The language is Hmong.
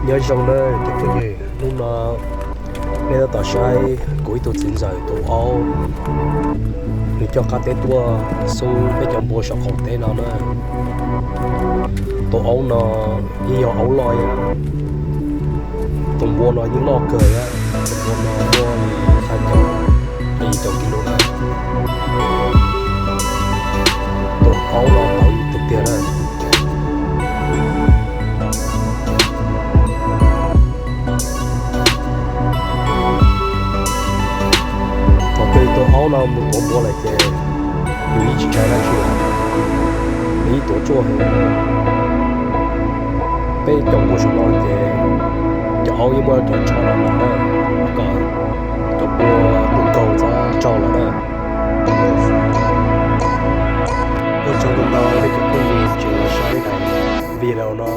Nyob zoo na cov phooj ywg, hnub no nej tab tom saib kuv ib tug txiv ntxawm tus aub, nws coj qab teb tuaj xub peb cov npua saum qaum teb no na. Tus aub no yeej yog aub loj thiab, tus npua no yeej loj kawg thiab, tus npua no muaj li xya caum, yim caum kis lus na. Tus aub no tawv tiag tiag na. Thaum twg tus aub no mus tuav npua lawm ces yus yeej tsis ntshai dab tsi, nws yeej tuav ruaj heev. Peb cov npua saum no ces cov aub yeej muab cov tsho no los na, kom cov npua tus kaus txhob raug lawm na. Ua tsaug ntau ntau nej cov phooj ywg tseem los saib daim video no.